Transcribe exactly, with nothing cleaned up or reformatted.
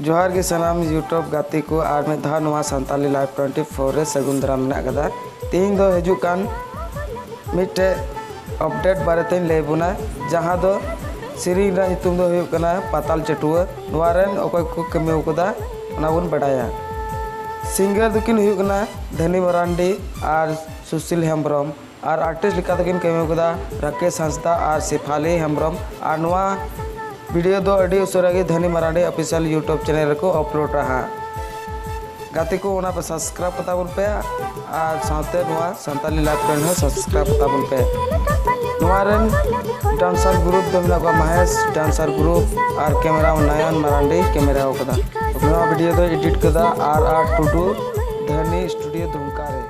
ᱡᱚᱦᱟᱨ ᱜᱮ ᱥᱟᱱᱟᱢ YouTube ᱜᱟᱛᱮ ᱠᱚ, ᱟᱨ ᱢᱤᱫ ᱫᱷᱟᱣ ᱱᱚᱣᱟ ᱥᱟᱱᱛᱟᱞᱤ ᱞᱟᱭᱤᱵᱷ ᱴᱩᱭᱮᱱᱴᱤ ᱯᱷᱳᱨ ᱨᱮ ᱥᱟᱹᱜᱩᱱ ᱫᱟᱨᱟᱢ ᱢᱮᱱᱟᱜ ᱟᱠᱟᱫᱟ᱾ ᱛᱮᱦᱮᱧ ᱫᱚ ᱦᱤᱡᱩᱜ ᱠᱟᱱ ᱢᱤᱫᱴᱮᱡ ᱟᱯᱰᱮᱴ ᱵᱟᱨᱮ ᱛᱮᱧ ᱞᱟᱹᱭ ᱵᱚᱱᱟ, ᱡᱟᱦᱟᱸ ᱫᱚ ᱥᱮᱨᱮᱧ ᱨᱮᱱᱟᱜ ᱧᱩᱛᱩᱢ ᱫᱚ ᱦᱩᱭᱩᱜ ᱠᱟᱱᱟ ᱯᱟᱛᱟᱞ ᱪᱟᱹᱴᱩᱣᱟᱹ᱾ ᱱᱚᱣᱟ ᱨᱮᱱ ᱚᱠᱚᱭ ᱠᱚ ᱠᱟᱹᱢᱤ ᱟᱠᱟᱫᱟ, ᱚᱱᱟ ᱵᱚᱱ ᱵᱟᱰᱟᱭᱟ᱾ ᱥᱤᱝᱜᱟᱨ ᱫᱚᱠᱤᱱ ᱦᱩᱭᱩᱜ ᱠᱟᱱᱟ ᱫᱷᱟᱹᱱᱤ ᱢᱟᱨᱟᱱᱰᱤ ᱟᱨ ᱥᱩᱥᱤᱞ ᱦᱮᱢᱵᱨᱚᱢ, ᱟᱨ ᱟᱨᱴᱤᱥᱴ ᱞᱮᱠᱟ ᱛᱮᱠᱤᱱ ᱠᱟᱹᱢᱤ ᱟᱠᱟᱫᱟ ᱨᱟᱠᱮᱥ ᱦᱟᱸᱥᱫᱟ ᱟᱨ ᱥᱮᱯᱷᱟᱞᱤ ᱦᱮᱢᱵᱨᱚᱢ᱾ ᱟᱨ ᱱᱚᱣᱟ ᱵᱷᱤᱰᱤᱭᱳ ᱫᱚ ᱟᱹᱰᱤ ᱩᱥᱟᱹᱨᱟ ᱜᱮ ᱫᱷᱟᱹᱱᱤ ᱢᱟᱨᱟᱱᱰᱤ ᱚᱯᱷᱤᱥᱤᱭᱟᱞ YouTube ᱪᱮᱱᱮᱞ ᱨᱮᱠᱚ ᱟᱯᱞᱳᱰᱟ ᱦᱟᱸᱜ᱾ ᱜᱟᱛᱮ ᱠᱚ, ᱚᱱᱟ ᱯᱮ ᱥᱟᱵᱥᱠᱨᱟᱭᱤᱵ ᱠᱟᱛᱟ ᱵᱚᱱ ᱯᱮ, ᱟᱨ ᱥᱟᱶᱛᱮ ᱱᱚᱣᱟ ᱥᱟᱱᱛᱟᱞᱤ ᱞᱟᱭᱤᱵᱷ ᱴᱩᱭᱮᱱᱴᱤ ᱦᱚᱸ ᱥᱟᱵᱥᱠᱨᱟᱭᱤᱵ ᱠᱟᱛᱟ ᱵᱚᱱ ᱯᱮ᱾ ᱱᱚᱣᱟ ᱨᱮᱱ ᱰᱟᱱᱥᱟᱨ ᱜᱨᱩᱯ ᱫᱚ ᱢᱮᱱᱟᱜ ᱠᱚᱣᱟ ᱢᱟᱦᱮᱥ ᱰᱟᱱᱥᱟᱨ ᱜᱨᱩᱯ, ᱟᱨ ᱠᱮᱢᱮᱨᱟ ᱱᱟᱭᱚᱱ ᱢᱟᱨᱟᱱᱰᱤ ᱠᱮᱢᱮᱨᱟ ᱟᱠᱟᱫᱟ᱾ ᱱᱚᱣᱟ ᱵᱷᱤᱰᱤᱭᱳ ᱫᱚ ᱮᱰᱤᱴ ᱠᱟᱫᱟ ᱟᱨ ᱟᱨ ᱴᱩᱰᱩ, ᱫᱷᱟᱹᱱᱤ ᱥᱴᱩᱰᱤᱭᱳ ᱫᱩᱢᱠᱟ ᱨᱮ᱾